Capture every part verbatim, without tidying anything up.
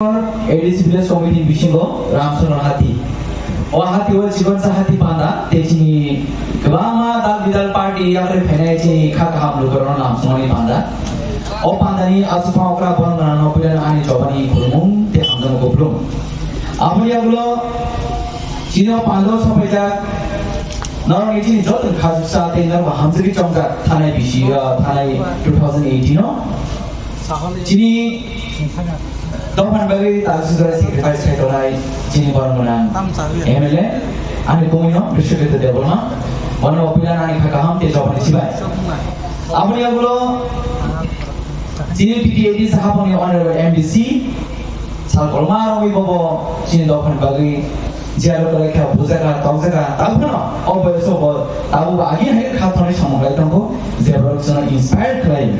A D C village committee ni bisingo Ramsoro hati. O hati o chikon sa hati panda, te chini kwbangma dal bidal party yakre phainai chini kha kaham lukurokno nam songmani panda. O pandani aswk phang okra borok nana no puilano ani chobani khulumung te hamjakma kuplung. Aboni yagulo chini o pando sopaijak norokni chini joto khajuksa tei norok hamjagwi chongjak thanai bisi, ah, thanai two thousand eighteen o. Chini dophani bagwi tabuk sujora sacrifice khai tongnai chini borok gwnang M L A, ani kumui no Bishwakirti Debbarma, bono o puila ani kha kaham tei jobani chibai. Aboni yagulo chini T T A D sahaponi Honorable M D C, sal kolma rogwi bobo chini dophani bagwi Jiyaro tole khe bujaka, tokjaka, tabuk phano o boyoso bo tabuk bo agini hai kha thani samung lai tongo, je borok chwngno inspire khlai.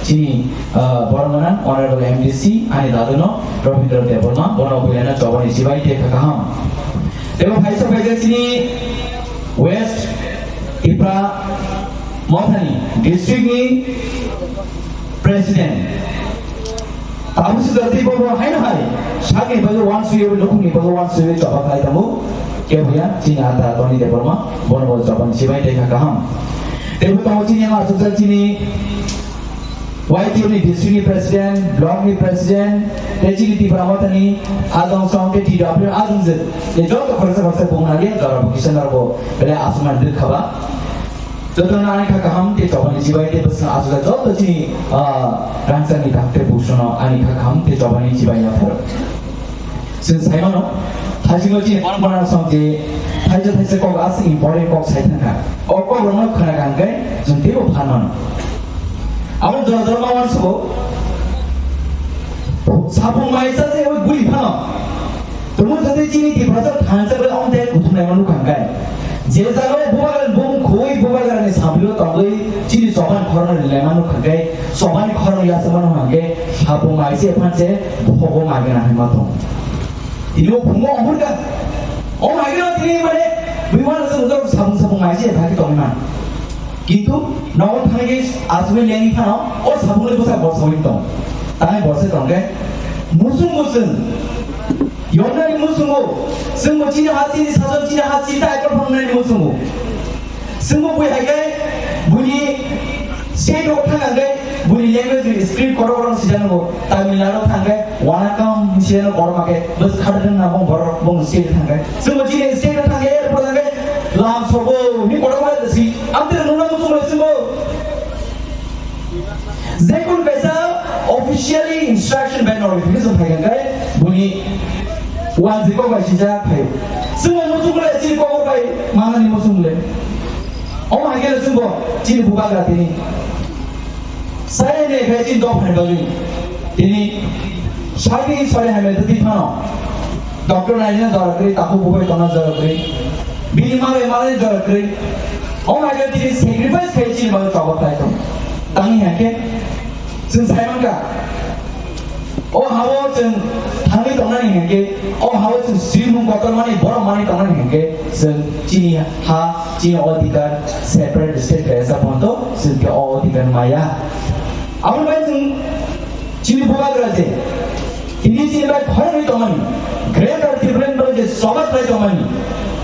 Chini, ah, borok gwnang Honorable M D C ani daduno Rabindra Debbarma, bono builano chobani chibai tei kha kaham. Tebo phaisa phaijak chini West Tipra Mothani district ni president. Tabuk sujak tei bobo haino hai sakni bagwi uansugwi, nukhungni bagwi uansugwi choba khlai tongo. Keboya chini ata Tony Debbarma, bono bo chobani chibai tei kha kaham. Teibo tongo chini yang asukjak chini Y T F ni district ni president, block ni president, tei chini Tipra Mothani adong song tei T W adong je. Tei joto khoroksa khoroksa bung naliya jora bo kisa norok bo belai aswkmani dwkhaba. Jotono ani kha kaham tei chobani chibai tei bwswng aswkjak joto chini, ah, rangchakni dakte busono ani kha kaham tei chobani chibai yaphar. Chwng saimano, thaisingo chini borok borok song je thaisa thaisa kok aswk important kok sai thangkha. O kok rokno khna kha hwnkhe chwng teibo phan mano. Abo jora jora ma uansukgo. Sapung maisa se oi guli phano. Tumung jodi chini Tiprasa thansa bai ong te kuthum naima nukha hwnkhe. Je jaga o bubagra bung khoi bubagra ni samilo tongwi chini choban khorno ni lema nukha hwnkhe, choban khorno yasa mano hwnkhe, sabo mai se phan se bhogo mai gana hai ma tong. Tini o phungo ohur ka. O mai gana tini mane bui mano se udo sabung sabung mai se thaki tong man. Kintu nogo thangwi asugwi lengwi phano o sabung le bwsa bor sawi tong. Tangai bor se tong khe musung musung. Yomnani musungo, chwngbo chini ha chini sason chini ha chini ta ekor phang nani musungo. Chwngbo bui hai khe buni state rok thang khe buni language ni script korok korok sijano. Tamil Nadu thang khe wanakam sijano korok ma khe bus khadang na bong borok bong state thang khe. Chwngbo chini state thang khe airport thang khe lam sobo ni korok ma si amte nuna musungo chwngbo. Jekun kaisa officially instruction bai notification phai khe buni wanjwi kok bai sijak phai. Chwngbo muchung le chini kok bai manani muchung le. Omo hai khe chwngbo chini bubagra tini. Sai ne khai chini dok phai bagwi. Tini sari sari hai me twi phano. Doctor naina jora kri, takhuk bubai tona jora kri. Bini malai malai jora kri. O hai khe tini sacrifice khai chini bagwi choba khlai tong. Tangni hai khe chwng sai mankha. O hao chwng thangwi tongnani hai khe, o hao chwng swimung kotor mani, borok mani tongnani hai khe, chwng chini ha, chini odhikar separate state kaisa ponto, chwng khe o odhikar maya. Aboni bai chwng chini bubagra je, tini chini bai khoroknwi tongmani, Greater Tipraland bai je choba khlai tongmani,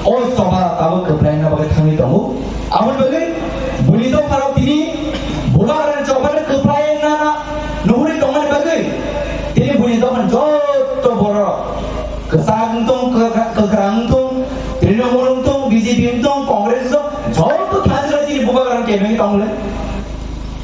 o choba tabuk kwplaina bagwi thangwi tongo. Aboni bagwi buni dopharok tini bubagrani chobano kwplaina nuhuri tongmani bagwi tini buni dophani joto borok kwchak wng tong, kwkra-, kwkra wng tong, Trinamool wng tong, B J P wng tong, Congress wng tong, joto thansa tini bubagrani kebengwi tongmani.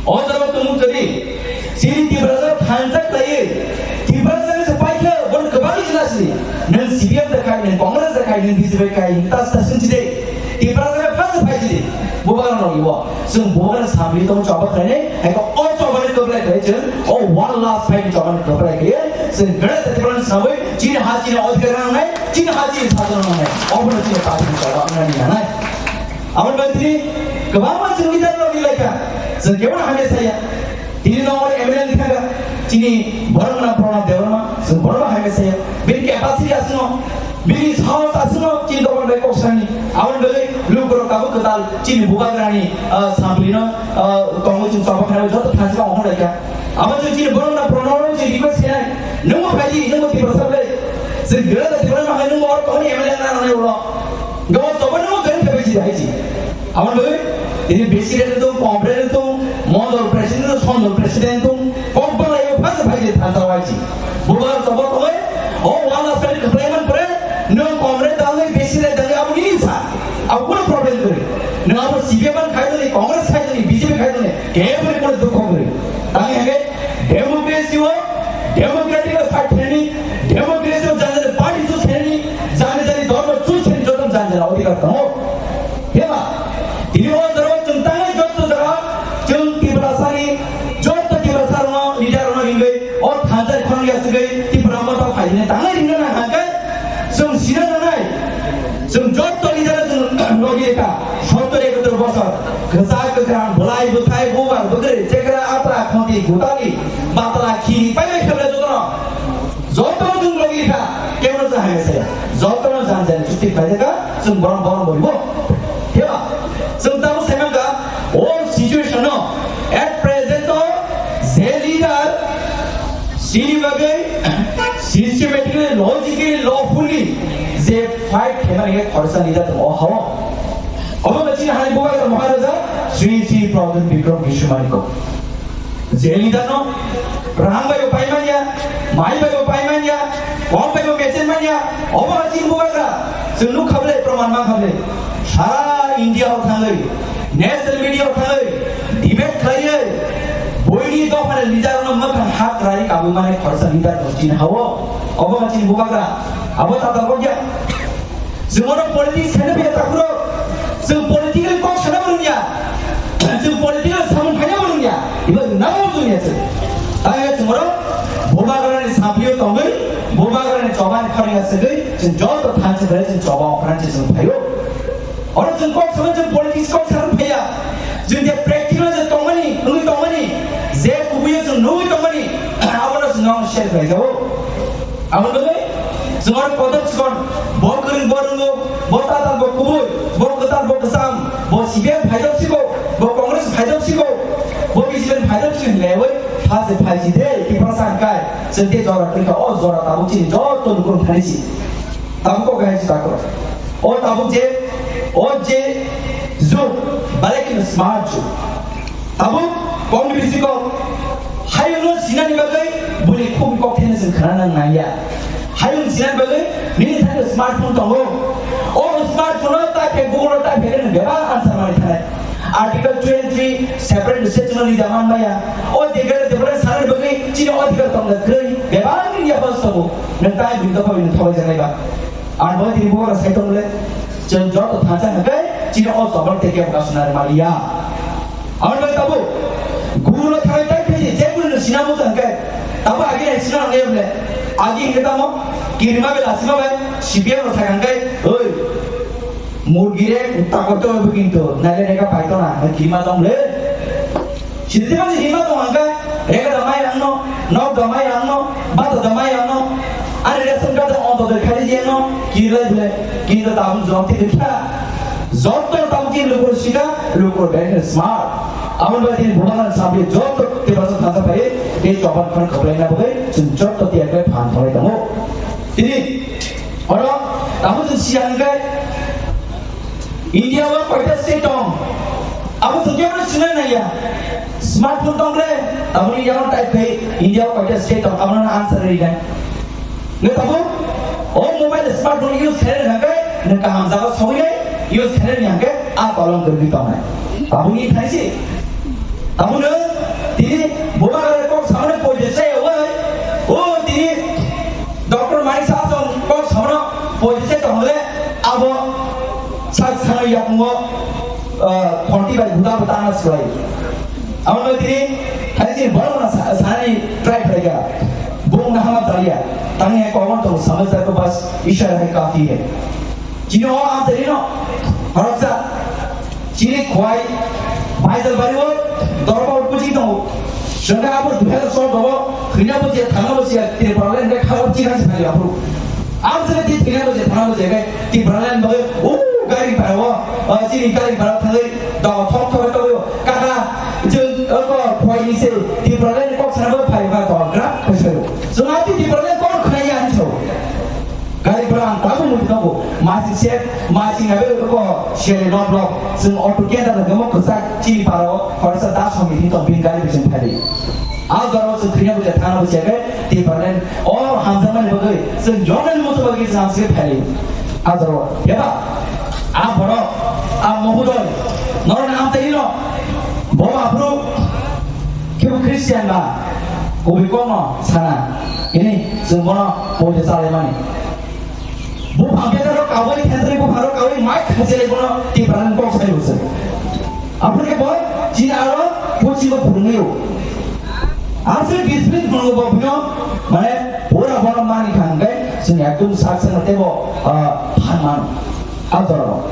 O jaga tumung twi, chini Tiprasa thansa khlaiwi, Tiprasa se paikha, bon kwbangni jila si. Nwng C P M da khai, nwng Congress da khai, nwng B J P khai, nwng tas tas sung chide. Tiprasa phasa phai chide. Bubagra no ibo. Chwng bubagra samli tong choba khlainai, hai ko o choba ni kwplai khlai chwng, o one last fight choba ni kwplai khlai, chwng gana Tiprasa samli, chini ha chini odhikar nangnai, chini ha chini sajon nangnai. Obo no chini party choba nangnai. Aboni bagwi tini kwbangma chwng leader rok ri lai kha. Chwng kebo no hamya saya. Tini no oro M L A ni thangkha. Chini borok gwnang Pranab Debbarma, chwng borok no hamya saya. Bini capacity aswkno, bini sahos aswkno chini dophani bai kok sani. Aboni bagwi lukurok tabuk kwtal chini bubagrani, ah, samplino, ah, tongwi chwng choba khanai joto thansa ongkhor lai kha. Abo chwng chini borok gwnang Pranab no chwng request khainai. Nwng bo phaidi, nwng bo Tiprasa bwlai. Chwng gwnang da Tiprasa no hai nwng bo oro tongmani M L A na nang ulo. Gaon tongmani nwng gwnang khe phaidi hai ji. Aboni bagwi tini president wngthung, comrade wngthung, mondol president wngthung, sondol president wngthung, kok bwlai o phasa phaidi thansa hai ji. Bubar tongma tongwi o wala sari kwplai man pore nwng comrade dalwi president dalwi abo nini sa. Abo kuno problem kwrwi. Nwng abo C P M man khai doni, Congress khai doni, B J P khai doni, kebo ni kuno dukho kwrwi. Tang henge democracy o democratic o fight khainani, democracy o jani jani party choose khainani, jani jani dhormo choose khainani joto jani jani odhikar tongo. Heba, tini o jora o chwng tangwi joto jaga chwng Tiprasani joto Tiprasa rokno leader rokno himwi o thansa khorang ya swgwi Tipra Motha phainani tangwi ringna nang hangkhe chwng sina nanai. Chwng joto ni jana chwng logi kha, sottor ekottor bosor. Kwchak kwkhrang, bwlai bwthai, bubar bwkrwi, chekra atra, khonti gutali, batla khiri, pai bai khabla jotono. Jotono chwng logi kha, kebono chwng hamya saya. Jotono jan jan chuti khlai kha, chwng borom borom boribo. Heba, chwng tabuk sai mankha, o situation no, at present o je leader, Chini bagwi systematically, logically, lawfully je fight khaimani khe khoroksa leader tongo o hao. Obo wngkha chini hani Bubagra Maharaja Sri Sri Pradyot Bikram Kishore Manikya. Je leader no rang bai bo pai manya, mai bai bo pai manya, kom bai bo mesen manya, obo wngkha chini Bubagra. Chwng nuk kha bwle, proman man kha bwle. Sara India o thangwi, national media o thangwi, debate khlaiwi, buini dophani leader no mwkhang ha kwrwi kabwi mani khoroksa leader no chini hao. Obo wngkha chini Bubagra, abo tatal rok ya. Chwng oro politics khaina phaiya takhurok, chwng political kok sana bo rwngya, chwng political samung khaina bo rwngya, ibo nabo rwngya chwng. Tei chwng oro Bubagrani saplio tongwi, Bubagrani choba ni khorang ya swgwi, chwng joto thansa bai chwng choba ongkhorang se chwng phaio. Oro chwng kok sama chwng politics kok sana phaiya. Chwng je practical je tongmani, nugwi tongmani, je kubuyo chwng nugwi tongmani, abono chwng nono share khlai jao. Aboni bagwi chwng oro kotor chikon, bo kwrwng, bo rwngo, bo tatal, bo kubui, bo kwtal, bo kwcham, bo C P M phaidok siko, bo Congress phaidok siko, bo B J P phaidok siko hinwi phaise phaisi de, Tiprasa hwnkai, chwng tei jora kwrwngkha, o jora tabuk chini joto lukurok thani si. Tabuk kok hai si takro. O tabuk je, o je jug, belai kheno smart jug. Tabuk kok ni bisingo hayungno sinani bagwi buni khuk kok thani chwng khna nang nangya. Hayung sinani bagwi nini thani smartphone tongo. O smartphone o type khe Google o type khe nang bebak answer manwi thanai. Article twenty-three separate se chwng ni daman maya. O degre degre sanani bagwi chini odhikar tongna kwrwi bebak ni yapha sobo. Nang tai bini dopha bini thobai janai ba. Ang bo tini bo sai tong le. Chwng joto thansa hwnkhe chini o tobol tei kebo kasunani maliya. Aboni bagwi tabuk Google o thanai tai phai je kunu no sina muchung hwnkhe tabuk agi nai sina nang le. Agi hwnkhe tamo kirima bai lasima bai C P M rok thang hwnkhe oi murgi re takor to bo kintu nai le rega pai to na kirima tong le. Sini tei mani hima tong hwnkhe, rega da mai rangno, nok da mai rangno, bata da mai rangno, ani ration card da on to de khali jeno, kiri lai bile, kiri da tabun jok ti kha. Jok to tabun ki lukur sika, lukur very smart. Aboni bagwi tini bubagra sabi jok to te basa thasa pai, te choban khan khabai na bai, chwng jok to tiya khlai phan thoi tongo. Tini, oro, tabun chwng siya hwnkhe, India o koita state tong? Abo chwng kebo no sinai naiya. Smartphone tong le, abo ni yago type khai India o koita state tong, abo no answer ri nai. Nge tabo, o mobile smartphone use khainai hwnkhe, nge kaham jaga sogwi nai, use khainai hwnkhe, a kolom kwrwi tongnai. Abo ni thaisi. Abo no tini bubagra kok samano poito chaya oi, o tini Doctor Manik Saha chwng kok samano poito chai tong le, abo sak sana yakungo, ah, khonti bai guda bo tangna swlai. Abo no tini hai chini borok no sa-, sanani try khlai kha. Bung nahama taliya. Tangni hai kok no tong samajhdar ko paas ishara hai kafi hai. Chini o amchaini no, horoksa, chini khwai, Baijalbari o, dorba o kuching tongo. Chwngkha abo dui hazar choudo o, thwina bo je, thangna bo je, Tipraland khe khagor chikha se thangli aphuru. Amchaini di thwina bo je, thangna bo je, khe Tipraland bagwi, o, gari bhara o, o, chini gari bhara thangwi, do, thok thok thok, kaka, chwng, o, khwai ni se, Tipraland kok sana bo phai ba, do, gra, khwai sayo. Chwng ati Tipraland Masing se, masing abe ko sele no block. Sing auto kenda da mo kusa chini paro, khorsa da somi ni to bin gari bisin phari. A doro sing kriya buja thana buja ke, ti parlen, o hamsa mani bagwi, sing jonan mo to bagwi sing hamsa phari. A doro, ya ba? A boro, a mohudoy, nor na hamsa ino, bo apru, kebo Christian ba, kubi kono sana, ini, sing bono, bo de sale mani. Buphang betaro kawi, thentri bupharo kawi, mai khajele bono Tiprani kok sai usa. Apun ke boy, chini aro, pochi bo phungiyo. Asli bisbis phungo bo phunyo, mane, pura bono mani khangkai, sini ekdom saksa na tebo, ah, phanman. Adoro.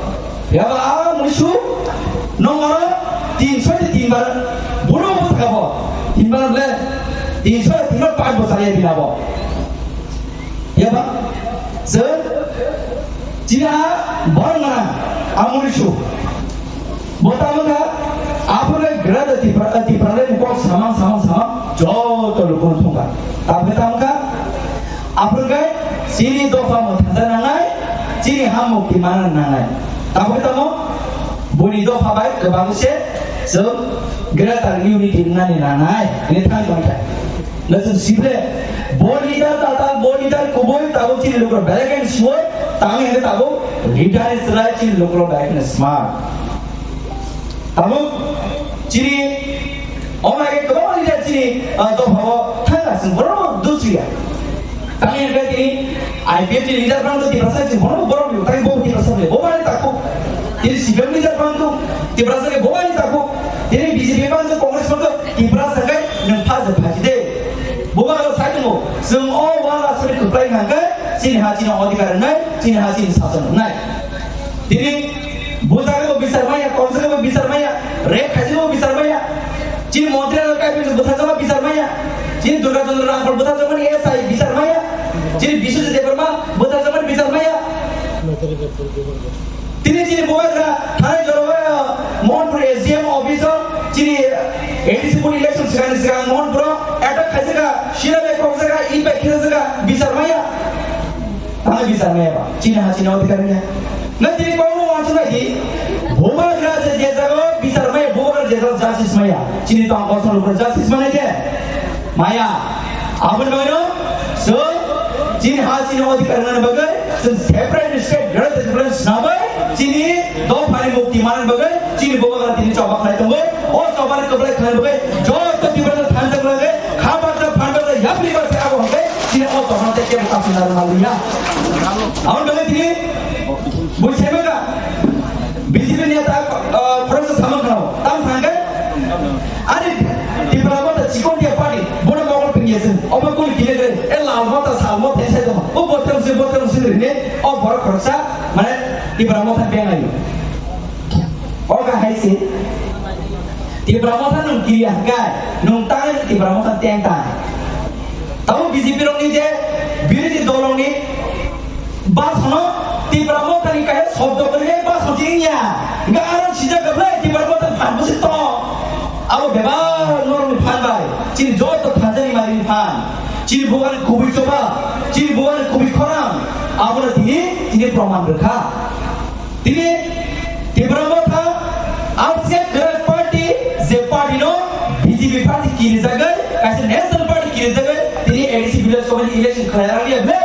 Ya ba, ah, musu, nong aro, tin soi tin bar, buru bo thabo, tin bar le, tin soi tin bar, pach bo saya bilabo. Ya ba? Sir, chini a borok nang, amuri su. Bo tamo kha, aphuru le gra da Tipra, Tipra le mukok samang, samang, samang, joto luku thungkha. Tabuk tamo kha, aphuru khe chini dopha mo thangsa nangnai, chini ha mukti mana nangnai. Tabuk tamo, boni dopha bai kwbang se, sir, greater unity nani nangnai. Ini thang tong kha. Listen, sible, bo leader ta, ta, bo leader kubui, tabuk chini lukur belai khe suwai, tang hingke tabuk leader ni slai chini lukur belai khe smart. Tabuk chini, o mai khe kwbangma leader chini, ah, dophao thangka, chwng borok dusriya. Tang hingke tini I P F ni leader bang to Tiprasa chwng borok borok yo, tang bo Tiprasa le, bo mani takhu. Tini C P M leader bang to Tiprasa le, bo mani takhu. Tini B J P bang to Congress bang to Tiprasa khe nwng pha je phaji de. Bo ba sai tongo, chwng o wala sari kwplai hwnka khe chini ha chini odhikar wngnai, chini ha chini sason wngnai. Tini bujagwi bo bichar maya, komsagwi bo bichar maya, rek khaisagwi bo bichar maya. Chini montri rok kaibrwi bwtharjakma bichar maya. Chini Durga Chandra Rangkhol bwtharjakmani S I bichar maya. Chini Biswajit Debbarma bwtharjakmani bichar maya. Tini chini bubagra thanai jora o Mohanpur S D M office o chini A D C boni election swkangni swkang Mohanpur o attack khaijak kha, sira bai kokjak kha, e bai khilajak kha, bichar maya. Thanai bichar maya ba, chini ha chini odhikar maya. Na tini kokno wansuk nai di, bubagra je je jaga o bichar maya, bubagra je jaga justice maya, chini tong kosong lukur justice maya khe? Maya. Aboni bagwino chwng chini ha chini odhikar wngnani bagwi chwng separate state greater difference swnamwi chini dophani mukti manani bagwi chini bubagra tini choba khlai tongo. O chobani kwplai khlai bagwi joto Tiprasa thansa kwlai kha baksa phan baksa yapri baksa abo hwnkhe chini o chobano tei kebo kaphilna rwna liya. Aboni bagwi tini bui saimanka B J P neta, ah, khoroksa samung khna tam thangkhe. Ani Tipra Motha chikon dia party, bono mokol pingya se. Obo kuli kile kile, e Lal Motha, Sal Motha, sai tong. O botham se, botham se rine, o borok khoroksa, mane Tipra Motha bengai. O ka hai se. Tipra Motha nung kiri hangkai, nung tangai Tipra Motha teng tangai. Tamo B J P rokni je birodhi dolrokni Basano Tipra Mothani kaya sobdo kwrwi baso chiriya. Hingke aro sijak kwplai Tipra Mothani phan bwswk tong. Abo bebak norokni phan bai. Chini joto thansa ni mari ni phan. Chini bugani kubui choba. Chini bugani kubui khorang. Abono tini, tini proman rwkha. Tini Tipra Motha, ang se kwrak party, je party no B J P party kirijagwi, kaisa national party kirijagwi, tini A D C village committee election khlai rang liya ble.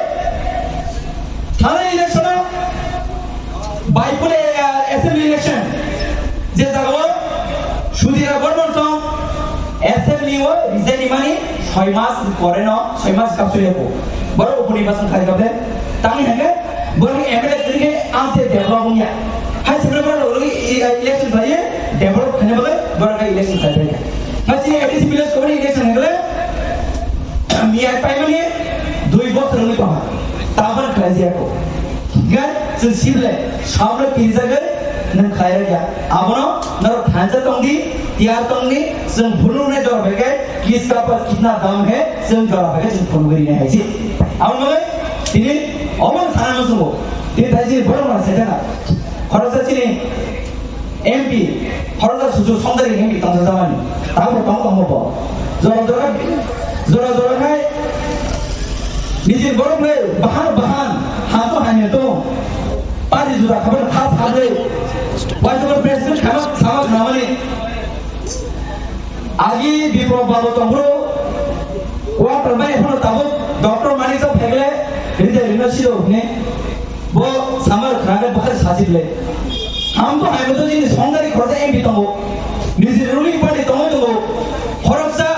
Thanai election o bai pune, ah, assembly election, je jaga o Sudhir Barman song assembly o resign mani soi mas pore no, soi mas kapsui ya ko. Boro upuni basang khai kabe, tani henge, Borok M L A kwrwi khe ang se develop wngya. Hai se borok rok election khlaiwi develop khaina bagwi borok khe election khlai phaikha. Hai chini A D C village committee election hwngle miyai paimani dui bosor wngwi tongkha. Tabukhe khlaijak kho. Hingkhe chwng sible sabno kirijagwi nwng khlai rwkya. Abono norok thansa tongdi, tiyar tongdi, chwng phunuknai jora bai khe kis ka par kitna dam hai, chwng jora bai khe chwng phunugwi rinai hai se. Aboni bagwi tini obo sana muchungo. Tini thai chini borok rok sai thangkha. Khoroksa chini M P, khoroksa Suchuk Songdari M P tongsa jamani. Tabuk tong tong bo. Jora jora, jora jora khai nijini borok le bahan bahan, hato hanya to. Juda khabar kha sabre. Waisukar president khabar sama khamani. Agi Biplop Babu Tongphuru, quarter bai ekhano tabuk Doctor Manik Saha phaikle, ride rino sido hine. Bo samar khare bwkhari sasi ble. Hamto haimwto jini songdari khoroksa M P tongo. Niji ruling party tongwi tongo. Khoroksa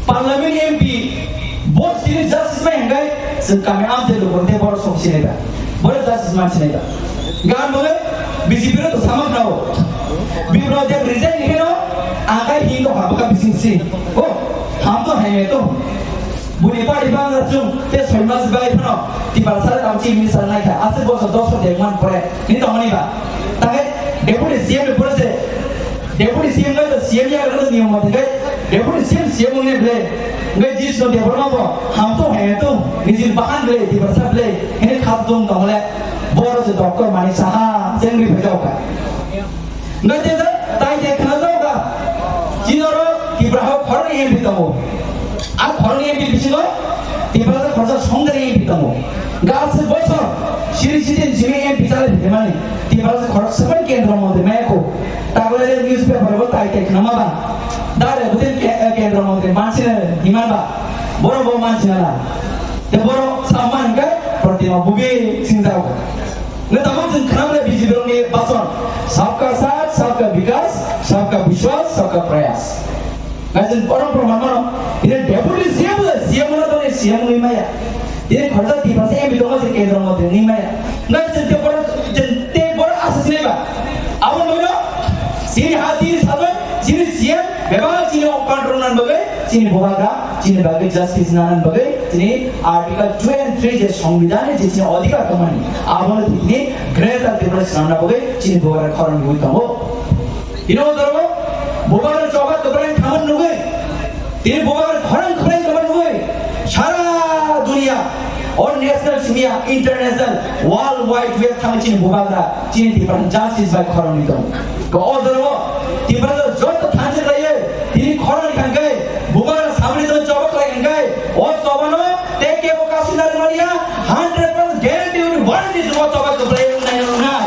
Parliament M P, bo sini justice mai hingkai, chwng kami amte lukurte borok song sinai da. Borok justice man sinai da. Gan bole B J P no to sama khao. Biplop Deb resign hino, angkai hingo habaka bising si. Oh, hamto haimwto. Buni party bangla chwng te soi mas bai phano Tiprasa le tamo chief minister naikha, aswk bosor dos bosor dengman pore ni tongmani ba. Tahe deputy C M ni pore se, deputy C M ngai to C M ya rwgwk niyom mate khai, deputy C M C M wngni ble. Ngai jis no Debbarma bo hamto haimwto nijini bahan ble, Tiprasa ble, hini khat dong tongole. Boro se Doctor Manik Saha chengri phai jao kha. Ngai te tai te khna jao kha. Chini oro Tipra hao khoroknwi M P tongo. A khoroknwi M P bisingo Tiprasa khoroksa songdari M P tongo. Gasi bosor siri siri simi M P chale phimani. Tiprasa khoroksa bai kendro montri maya kho. Tagle newspaper bo tai tai khna ma ba. Dare budin ke-, kendro montri mansina hima ba. Boro bo mansina na. Te boro sama hingke Pratima bubi singjao. Nge tamo chwng khwnam le B J P rokni bachon, "Sabka saath, sabka vikas, sabka vishwas, sabka prayas." Nge chwng oro proman mano, ine deputy C M le C M no toni C M wngwi maya. Ine khoroksa Tiprasa M P tongo se kendro montri wngwi maya. Nge chwng te boro, chwng te boro asa sinai ba. Abo nono, chini ha chini sajak, chini C M, bebak chini o control nan bagwi, chini bubagra, chini bagwi justice nanan bagwi, chini Article two and three je Songbidan ni je chini odhikar tongmani, abono tini Greater Tripura swnamna bagwi chini bubagra khorang nugwi tongo. Ino doro bubagra choba kwbrai thaman nugwi, tini bubagra khorang khorang thaman nugwi, sara dunia, o national simiya, international, world wide web thangwi chini bubagra, chini Tiprasa justice bai khorang ni tongo. Ko o doro Tiprasa joto thansa khlaiwi, tini khorang ni thangwi, bubagra samani tong choba khlai hingkai, o chobano tei kebo kasu nari mania, hundred percent guarantee uni warranty se o choba kwplai wngnai wngnai.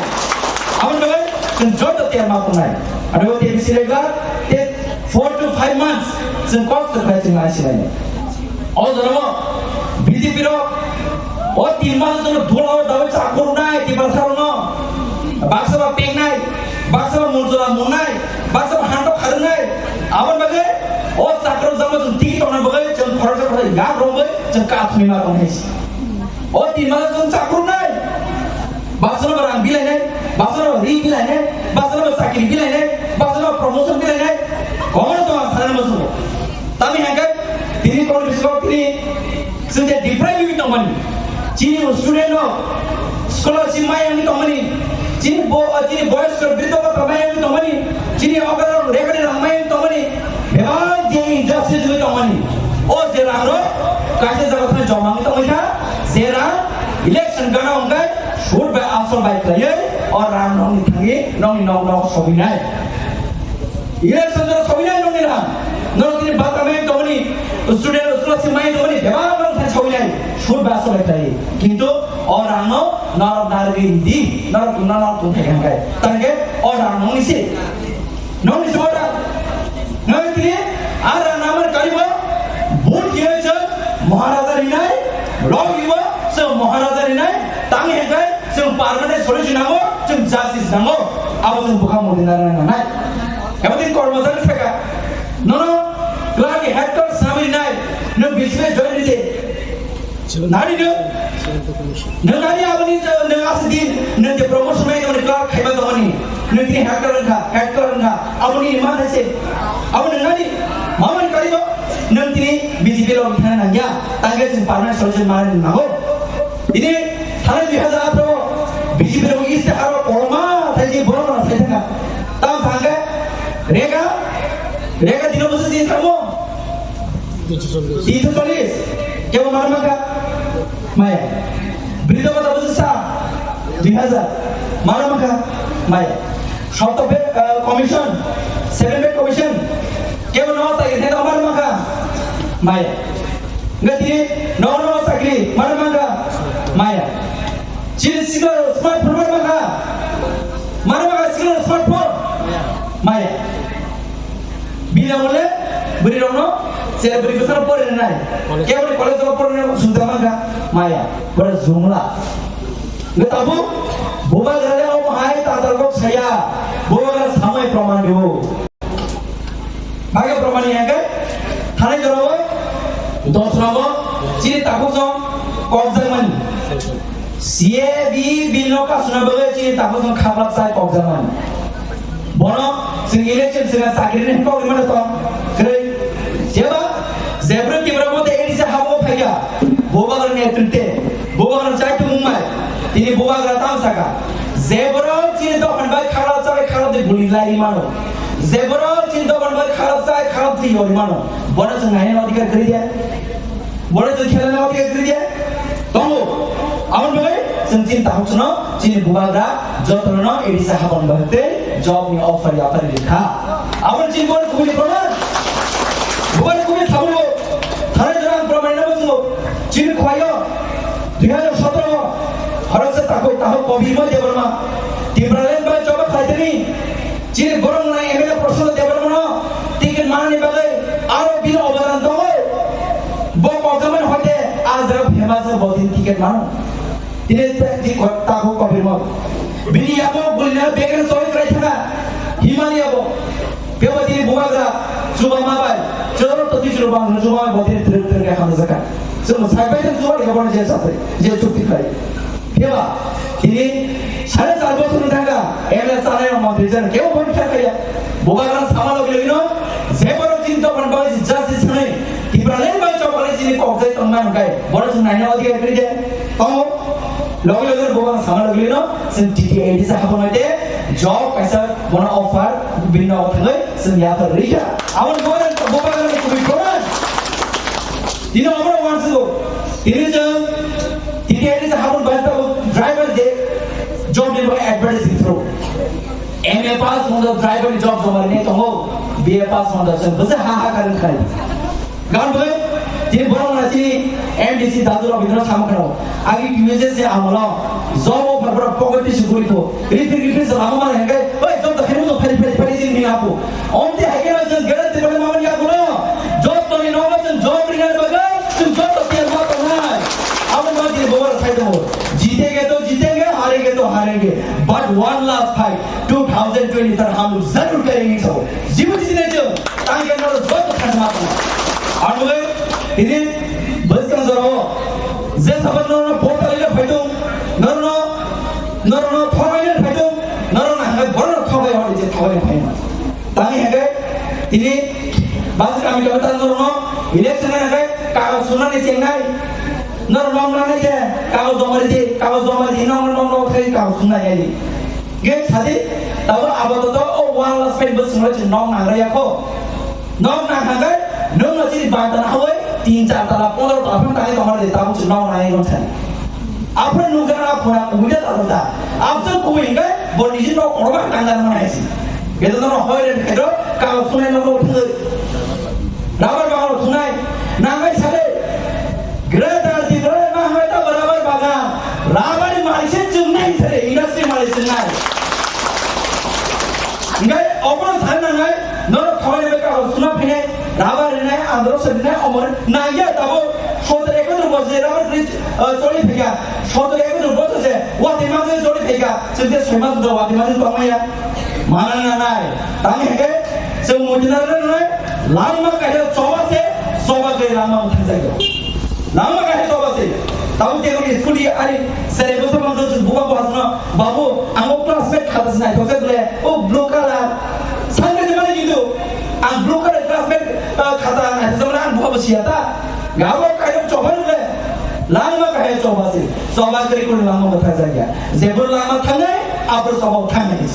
Aboni bagwi chwng joto tiyar ma tongnai. Abo tei bisi regular tei four to five months chwng kosto khlai chwng nai sinai. O joromo B J P rok o tin mas jono dula o dawi chakurunai Tiprasa rokno. Baksa ba pengnai, baksa ba muljola mungnai, baksa ba hantok kharwnai. Aboni bagwi o chakrok jama chwng tiki tongna bagwi chwng khoroksa khoroksa yak romwi chwng kathwima tongnai. O tin mas chwng chakurunai. Baksa no rang bilainai, baksa no ri bilainai, baksa no chakri bilainai, baksa no promotion bilainai. Kono to ang sana musugo. Tami hangka tini kono bisok tini Chwng je deprive wngwi tongmani, chini student rok scholarship maya wngwi tongmani, chini bo, chini boyos rok briddo bhata maya wngwi tongmani, chini okra rok lekha ni rang maya wngwi tongmani, bebak je injustice wngwi tongmani. O je rang rok kaisa jaga thani joma wngwi tongwi kha, je rang election gana wngkhe sud bai asol bai khlaiwi o rang nokni thangwi nokni nok nok sogwinai. Election jora sogwinai nokni rang. Norok tini bata mai tongmani, student scholarship mai tongmani, bebak norok thani sogwinai. Sud ba sogwi khlai. Kintu o rang no norok narwgwi ridi, norok tungna norok tungthai hwnkhai. Tangkhe o rang nokni se. Nokni se o rang. Nokni tini a rang namar kalibo vote khe chwng Maharaja rinai, log ibo chwng Maharaja rinai, tang hwnkhai chwng permanent solution nango, chwng justice nango. Abo chwng bwkha modi narwknai nangnai. Abo tini kormosari theka. Nono clerk ni head clerk sami nai, nwng biswe join ride. Nani nwng? Nwng nani aboni nwng asdi nwng je promotion mai nwng clerk khaiba tongmani. Nwng tini head clerk wngkha, head clerk wngkha. Aboni man thaise. Abo nwng nani? Mamani karibo nwng tini B J P rok thana nangya. Tangke chwng permanent solution manani nango. Ini thanai dui hazar atharo B J P rok istiharo korma thaiji borok rok sai thangkha. Tam thangkhe rega, rega dino bwswk din thango? Tinso chollis. Kebo mana mankha? Maya. Briddo bhata bwswk sa? Dui hazar. Mana mankha? Maya. Sotto pay, ah, commission, seven pay commission. Kebo no ta ine mana mankha? Maya. Ngatini no no chakri mana mankha? Maya. Chebri bwsano porinai. Kebri college o porinai sujak mankha. Maya. Bora jumla. Nge tabu. Bubagra le omo hai tatal kok saya. Bubagra samai proman dibo. Baga proman yang ke? Thani jora o. Dos nombor. Chini tabu jong. Kok jang mani. Siye bi bil no kasuna bagwi chini takhuk song khablak chai kok jaman. Bono chwng election swnga chakri ni kok rimano tong. Kwrwi. Jeba jebro Tipra mote A D C habo phaikha. Bubagra netrite. Bubagra chai tumung mai. Tini bubagra tam saka. Jebro chini dokan bai khablak chai khablak de guli lai rimano. Jebro chini dokan bai khablak chai khablak de yori mano. Bono chwng naina odhikar kwrwi de. Bore tu khela na oke kriya. Tongo. Abon bai sing chin tahuk suno, chini bubagra, jotono A D C habon bahte, job ni offer ya offer likha. Abon chin bore kubui proman. Bore kubui thabulo. Thane jora proman na bujmo. Chini khwayo. Dui hajar sotro. Harok se takoi tahuk kobi mo Debbarma. Timberland bai job khaiteni. Chini borok nai M L A Proshant Debbarmano ticket manani bagwi aro bini obodan tongo. Bo kokjamani hoite a jaga famous bo tini ticket mano. Tini te-, tini ko-, takhuk kobirmo. Bini yago gulina beken soi krai thaka. Himani yago. Bebo tini bubagra chuba mabai. Choro to tini chuba mabai, chuba mabai bo tini trip trip ya khamjaka. Chwng sai pai chuba ya bo je sate. Je chukti khai. Phiya ba, tini sare char bochor ni thangkha, M L A chanai rok montri chanai, kebo bo khe khaiya. Bubagra sama logi logi no, je borok chini dophani bagwi justice sanai, Tipraland bai chokole chini kok jai tongma hwnkhe, borok chwng naina odhikar kwrwi de, tongo. Logi logi no bubagra sama logi logi no, chwng T T A D sa habonai de, job kaisa bono offer, bini nogo thangwi chwng yaphar rikha. Aboni bubagra, bubagra ni kubui proman. Tini omo wansuk, tini chwng T T A D sa habon bai tabuk driver de job ni bagwi advertising through. M A pass wngkha driver ni job joma rinai tongo, B A pass wngkha chwng bwsa ha ha karon khai. Gan bagwi tini borok na chini M D C Dadu Rabindra Samakano agi T V S ni amolo job offer borok pocket tisi guri tho. Riti riti se lama mana hengkai, oi job da khenu to phari phari phari sing ni apu. Omti haikhe no chwng guarantee bole mamani yakuno. Jotoni nogo chwng job rinani bagwi chwng joto tiyar ma tongnai. Abo ma tini boboro sai tongo. Jitenge to jitenge, harenge to harenge. But one last fight, two thousand twenty-three hum log zarur karenge sabo. Jibu jitine chwng, tangke noro joto thang ma tongnai. Abo tini bwskang jorao je saban noro vote dalile phaitong, noro, noro thogaile phaitong, noro na hangke borok thogai hori je thogai phaima. Tani hake, tini, basi kami kami tan norokno, election na hake, kagoj sunani chengnai, norok nong nang nai je, kagoj joma ridi, kagoj joma ridi, nong nong nong khai kagoj sunai ai. Ge sadi, tabo abo to to, o one last fight bo sunglai chwng nong nang raya kho. Nong nang hake, nong na chini bai tan hawai, tin char tala, pondro tala, phang tani tomar de, tabo chwng nong nang ai nong sani. Aphuru nukjakna phuna kubui da tabo ta. Abswk kubui hingke bo niji nok kotorma tangjakna mani hai si. Beto no hoi re hydro kagoj thunai nok thungwi. Rubber bagan thunai. Nangai sale. Greater Tipraland ma hai ta rubber bagan. Rubber ni malik se chungnai sale, industry malik chungnai. Hingke obono sale nangai, norok thoi bai kagoj thuna phinai. Rubber rinai, andro se rinai, omor nangya tabo sotor ekotro boje rubber bridge, eh, choli phaikha. Sotor ekotro boje se, wati mangse choli phaikha. Chwngte soi mas do wati mangse tongmaya. Mana na nai. Tang heke, chwng mutina na nai. Langma kaisa choba se, choba ke langma thang jai do. Langma kaisa choba se. Tabo ke ko school ye ari, sere boso mangse buka buka no. Babu, ang o classmate khata sinai, thokse bole, o blue color. Sangre jemani gitu. Ang blue color classmate, ah, khata nai, jemani ang buka buka siya ta. Gabo kayo choba le. Langma kayo choba si. Choba kiri kun langma bata jaya. Jebur langma thangai, abur choba thangai.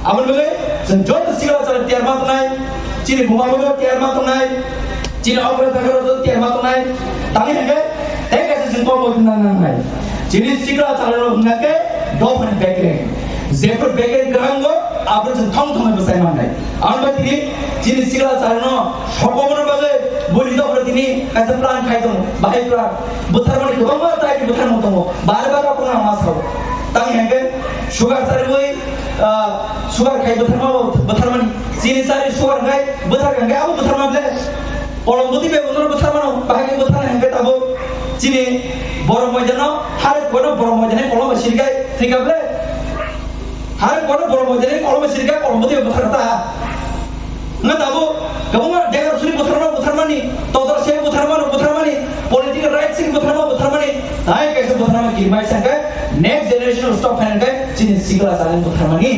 Abur bole, sen jot sikla chara tiar ma tunai. Chini buma bole tiar ma tunai. Chini okra thakra tiar ma tunai. Tani henge, teka se sin ko mo nang nang nai. Chini sikla chalano hwnga khe dophani bekereng. Jephru bekereng kwrwngno, aphuru chwng thong thongwi bwsai mannai. Ang bai tini chini sikla chalano sokomorno bagwi boni dophano tini kaisa plan khai tongo. Bahai plan bwtharmani kwbangma type ni bwtharmung tongo. Bar bar rok wngkha ma sao. Tang hwnkhe sugar chariwi, ah, sugar khai bwtharma bo bwtharmani. Chini chari sugar khai bwthar khai abo bwtharma ble. Kolom bwtwi bai bono bwtharmano, bahai khe bwtharnai hwnkhe tabuk chini borok moidano, hare kono borok moidani kolom bai sirikai thwikha ble. Hare kono borok moidani kolom bai sirikai, kolom bwtwi bai bwtharkha ta. Wngkha tabuk kwbangma degar suri bwtharmano bwtharmani, todor se bwtharmano bwtharmani, political rights se bwtharmano bwtharmani, hai kaisa bwtharmani kirimai sangkhe next generation stock phainangkhe chini sikla chali bwtharmani.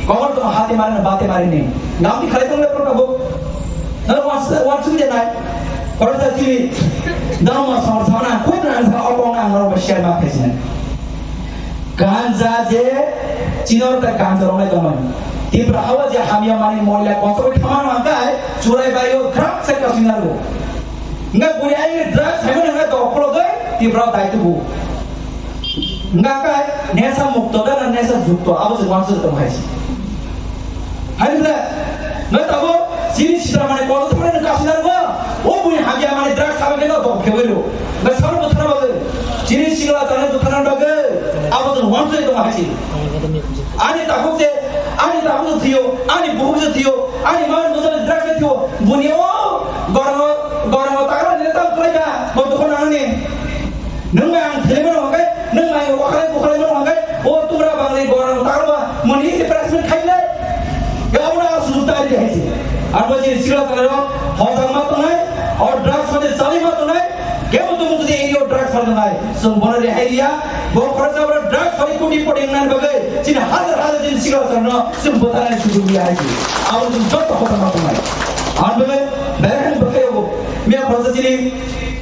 Kokor tongma hati mare na bate mare ni. Ngamti khalai tong le pro tabuk. Nang wan, wan sung je nai. Oro ta chini dama sama sama na, kut na sa, oro na, oro ba share ma khaisina. Ganja je, chinor ta ganja rong nai tongmani. Tipra hawa je hamya mani moila kotor thama na kai, churai bayo, drugs se kasina ro. Nga buri ai drugs hai na nga dokolo gai, Tipra dai tu bu. Nga kai nesa mukto da na nesa jukto, abo se wansu tong hai si. Hai na, nga tabo, sini sita mane kolo thore na kasina ro, o buri hamya mani drugs sabe kena dok khe ro. Nga sabe buthana bagwi, sini sikla tane buthana bagwi, abo se wansu tong hai si. Ani tabuk je, ani tabuk je thiyo, ani buhuk je thiyo, ani man mujal drag je thiyo, buni o gorang, gorang takra nile tam khlai ba, bo dukho nangni. Nwng bai ang thele mano hwnkhe, nwng bai wakhalai bukhalai mano hwnkhe, o tumra bangni gorang takra ba, muni replacement khaile. Ya ona sujuk ta di haisi. Arbo je sikla tane ro, hojang ma tongnai, or drugs mate chali ma tongnai, Kebo tongo twi area o drugs phalnai, chwng bono rehai riya, bo khoroksa oro drugs phali koti poti wngnani bagwi chini hazar hazar chini sikla sarno chwng bwtharnani sujuk riya hai si. Abo chwng joto khotoma tongnai. Ang bagwi bereng bwkhai ogo, miya khoroksa chini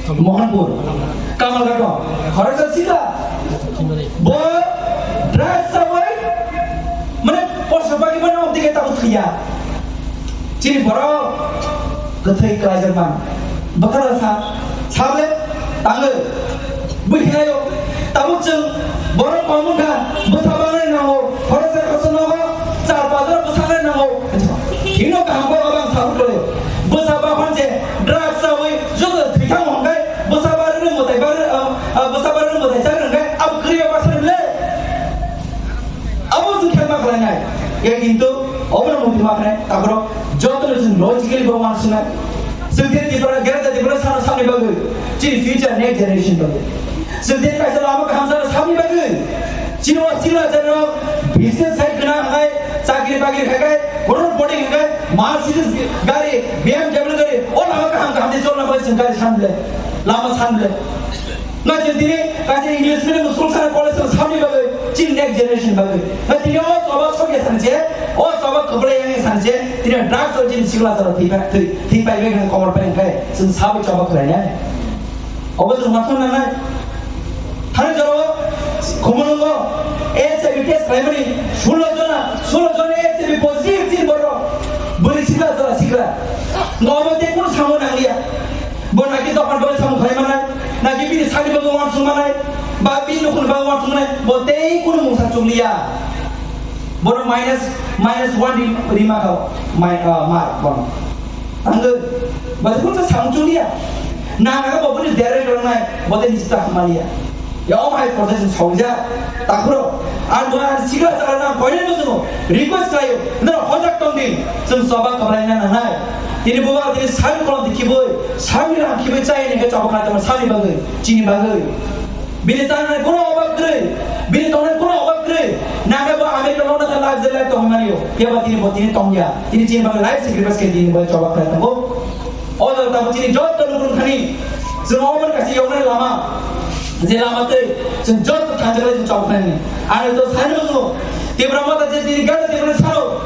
Mohanpur, Kamalghat o khoroksa sikla, bo drugs chawi, mane, posa bagwi mane, omo tike tabuk thwiya. Chini borok kwthwi klaijak man. Bwkhano sa, sable, tango. Bwkhayo, tabuk chwng borok kong wngkha, bwsa bagwi nango, khoroksa khoroksa nogo, char pajar bwsa nango. Hino kaham kok abang sabuk kore. Bwsa bahan je, drugs chawi, joto thwithang hongkai, bwsa barwi mwtai barwi, ah, ah, bwsa barwi mwtai char hongkai, abo kwrwi basa le. Abo chwng khe ma khlainai. Ya kintu obono mungti ma khlai, takhoro joto no chwng logically bo uansuknai. Chwng khe Tripura, Greater Tripura sano samni bagwi, chini future next generation bagwi. Chwng khe kaisa lama kaham sano samni bagwi. Chini o sikla jano business side gwnang hai, chakri bakri khai khai, crore body khai khai, Mercedes gari, B M W gari, o lama kaham kaham de cholna bagwi chwng gari sanble, lama sanble. Na chwng tini kaisa English medium school sana college sana sabni bagwi, chini next generation bagwi. Na tini o choba sokya sanse, o choba kwplai yang sanse, tini drugs o chini sikla sara thwi pa-, thwi, thwi pai bai khan komor pai khai, chwng sabai choba khlai nai. Obo chwng ma thang nai. Thani joro Khumulwngo H I V test khlaimani sullo jona, sullo jona H I V positive chini borok. Bwrwi sikla sara sikla. Obo tei kunu samung nangliya. Bo naki dokan bai samung khlai manai, naki bini sani bagwi uansuk manai, ba bini nukhungni bagwi uansuk manai, bo tei kunu mungsa chukliya. Bono minus, minus one ri-, rima kha, mai-, ah, mark bono. Ang bo kunu samung chukliya. Na, na, bo bini dere rongnai, bo tei nisi ta hamaliya. Ya, o hai project ni sawijak, takhro. Ar bo ar sikla chala na koine no jono request khlaio, no hojak tong di, chwng choba kwplai na nangnai. Tini bo ba tini sari kolom di khibui, sari ram khibui chai ni khe choba khlai tongma sari bagwi, chini bagwi. Bini tangnai kono obab kwrwi, bini tongnai kono obab kwrwi. Na khe bo America lo na khe life je life tong manio, ya ba tini bo tini tongya. Tini chini bagwi life sacrifice khe tini bo choba khlai tongo. O jaga tabuk chini joto lukurok thani, chwng omo kaisa yoknai lama, je lama twi chwng joto thansa khlai chwng chobok nai. Ang to sani bo chwng Tipra Motha je tini gana Tipra salo,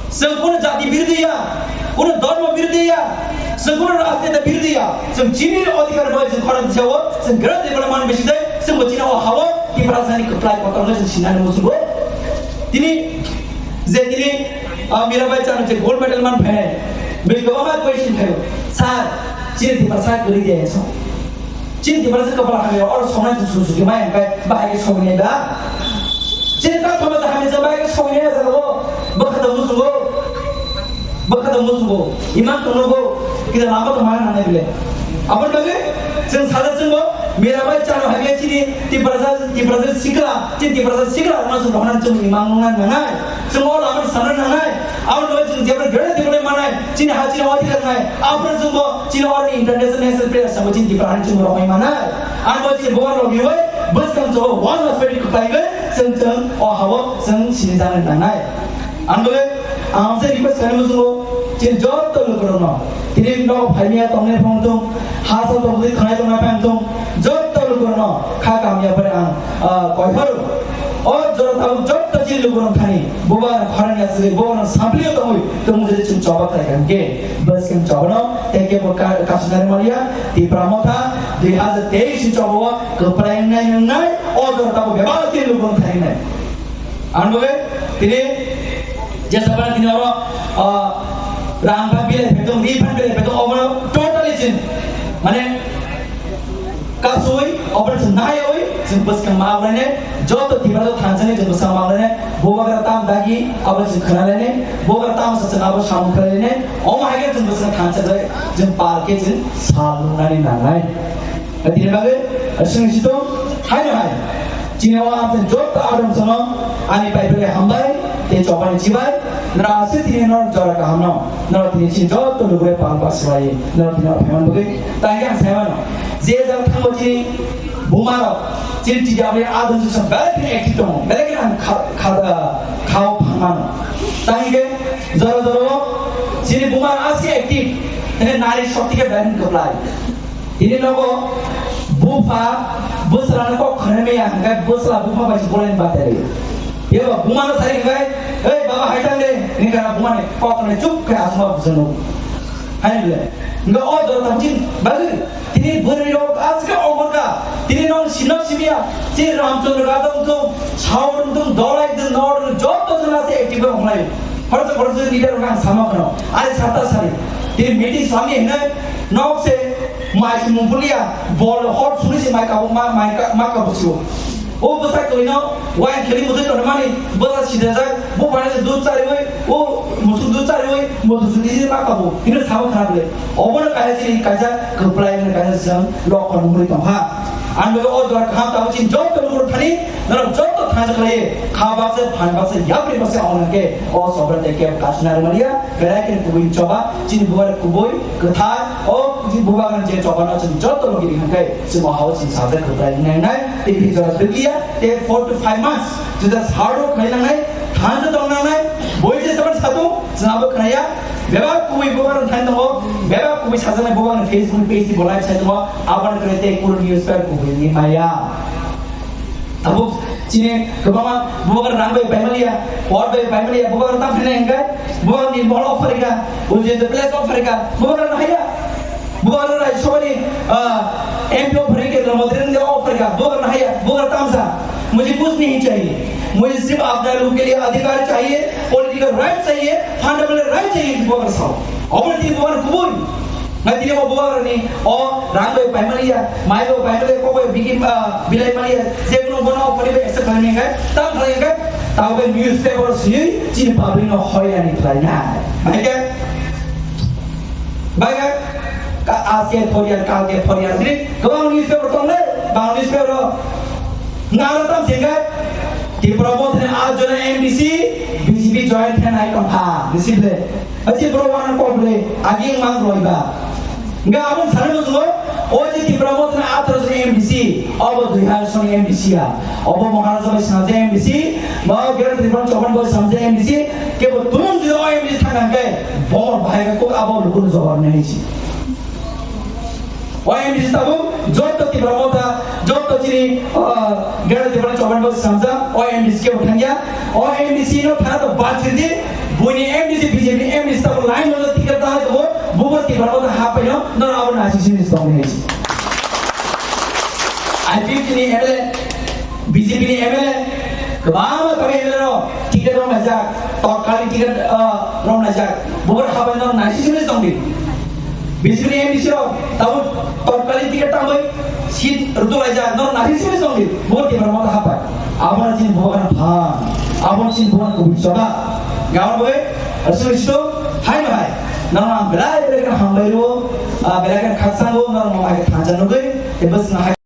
chwng kuno jati birodhi ya, kuno dharma birodhi ya, chwng kuno rajniti birodhi ya, chwng chini adhikar bai chwng khorang jao, chwng gana Tipra man bisi dai, chwng bo chini o hao Tipra sani kwplai kotor no chwng sinani muchungo. Tini je tini, ah, Mirabai Chanu je gold medal man phainai, bini kwbangma question phaio, "Sir, chini Tiprasa kwrwi de," so. Chini Tiprasa kwpal hamya, oro songnai tu susu ke mai angkai, bahai ke songnai da. Chini ta thoma ta hamya, bahai ke songnai da, bo, bwkha ta musugo, bwkha ta musugo, iman tonogo, kita lama to mana nangnai bile. Aboni bagwi chwng sajak chwngbo mera bai chano hai khe chini Tiprasa, Tiprasa sikla, chini Tiprasa sikla rokno chwng rohorna chwng imang nungna nangnai. Chwng o lama samna nangnai. Aboni bagwi chwng jebra gere tebra manai, chini ha chini odhikar nai. Aboni chwngbo chini oro international national player sambo chini Tipra hani chwng rohorna manai. Abo chini bubar logi oi bwskang chwng one of twenty kwplai gwi chwng chwng o hao chwng sini jana nangnai. Ang bole, ang se request khainai muchungo, chini joto lukurokno, tini nogo phaimya tongnai phone thung, ha sa tongwi khanai tongnai phone thung, joto lukurokno kha kamya pore ang, ah, koi pharo. O jora tabuk joto chini lukurok thani, bubar khorang ya swi, bubar samplio tongwi, tumung jodi chwng choba khlai kha hwnkhe, bwskang chobano, tei kebo ka-, kasunari maliya, Tipra Motha, dui hazar teis ni chobo, kwplai wngnai wngnai, o jora tabuk bebak chini lukurok thani nai. Ang bole tini je sabana tini oro, ah, rang pha bilai phetong, ri pha bilai phetong, obono totally chwng mane kasui, obono chwng naiwi, chwng bwskang ma obono joto Tipra joto thansa ni chwng bwskang ma obono bubagra tam dagi, obono chwng khna lainai, bubagra tam sa chwng abo samung khlai lainai, omo hai khe chwng bwskang thansa bai chwng pal khe chwng sal nungnani nangnai. Tini bagwi, aswng sito, hai no hai. Chini o ang joto adong sono, ani pai pai hambai, tei chobani chibai, nara aswk tini no jora kaham no, nara tini chini joto lugre pal pas bai, nara tini o phaimani bagwi, tang yang sai mano. Je jang thango chini buma rok, chini T W adong sono, belai khe active tongo, belai khe ang kha, kha, khao phamano. Tang ke, jora jora o, chini buma aswk active, tini nari shokti khe belai kwplai. Tini nogo bupha bwsla no kok khwnai maya hwnkhe bwsla bupha bai se bolai ni batai ri. Yeba buma no sai hwnkhe, "Ei baba hai tang de," hwnkhe buma ni kok khwnai chup khe asma bwsano. Hai le. Hwnkhe o jora tang chin bagwi tini bwrwi rok aswk oborka. Tini nong sinok simiya. Tini Ramchandra gadong tong, Saur tong, Dolai tong, Nor tong, joto jona se active ong lai. Khoroksa khoroksa leader rok ang sama kheno. Ai sata sari. Tini meeting sami hwnai nok se Mai se mung pulia, bol hot suri se mai kabo ma, mai ka, ma kabo sio. O bwsa koino, wai kheli muthai kono mani, bwsa sida jak, bo bana se dud chariwi, o musuk dud chariwi, mudu suri se ma kabo. Hino sabo khana bole. Obono kaya chini kaisa kwplai hwnwi kaisa chwng lokhon wngwi tongkha. Ang bego o jora kaham tabo chini joto lukurok thani, norok joto thansa khlaiwi, kha baksa, phan baksa, yapri baksa ong nangkhe, o sobra tei kebo kasna rwmaliya, berai khe kubui choba, chini bubar kubui, kwthar, o bubagrani je chobano chwng joto logi ri hwnkhe chwng o hao chini sajak kwplai wngnai wngnai, tei bini jora dwkliya, tei four to five months juda saro khnai nangnai, thansa tong nangnai, boi je saban satung chwng abo khnaiya, bebak kubui bubagrani thani tongo, bebak kubui sajaknai bubagrani Facebook page ni bo live sai tongo, aboni kwrwi tei kunu newspaper kubui ni maya. Tabuk chini kwbangma bubagra rang bai paimaliya, por bai paimaliya, bubagra tam khainai hwnkhe, bubagra ni mol offer kha, ujin the place offer kha, bubagra no haya. Bubagra Rajya Sabha ni, ah, M P offer kha, Narendra Modi ni offer kha, bubagra no haya, bubagra tamsa. मुझे कुछ नहीं चाहिए, मुझे सिर्फ अपना लोगों के लिए अधिकार चाहिए, political right चाहिए, fundamental right चाहिए, bubagra sao. Obo ni bubagra kubui. Ngai tini o bubagrani o rang bai paimaliya, mai bai paimaliya, kok bai bigi, ah, bilai maliya, je kunu bono o pori bai accept khlaimani khe, tam khlai khe, tamo khe newspaper sini chini public no hoyani khlainai. Bai khe, bai khe, ka, aske phoriya, kalke phoriya, sini kwbang newspaper tongle, bang newspaper o naro tam singkhe, Tipra Mothani aat jona M D C, B J P join khe nai tongkha, nisi ble. Achi bro wana kok le agi mang roi ba. Nga abon sare mo o je Tipra Mothani atharo joni M D C, obo dui hajar soni M D C ya. Obo Maharaja bai sanja M D C, ba Greater Tripura Choban bai sanja M D C, kebo tumung jodi o M D C thang hangke, bo bahai ka kok abo lukun jawab nahi si. O M D C tabuk joto Tipra Motha, joto chini, ah, Greater Tripura Choban bai sanja, o M D C kebo thangya, o M D C no thana to bad sidi, buini M D C, B J P ni M D C tabuk line no ticket ta to, bubo Tipra Motha hapai no, no abo nasi sini song ni. I P F T ni M L A, B J P ni M L A, kwbangma kami M L A rok ticket rok naijak, totkaling ticket, ah, rok naijak, bubo hapai no nasi sini song di. B J P ni M D C rok tabuk totkaling ticket tangwi seat rwtwk laijak, norok naising simi songdi, bo Tipra Motha hapai. Abono chini bubagrani phan, abono chini bubagrani kubui choba. Gabon bagwi aswk sito hai no hai. Nono ang belai belai kheno hambai rwo, ah, belai kheno khakchang rwo, nono hai khe thansa nugwi, tei bwswk no hai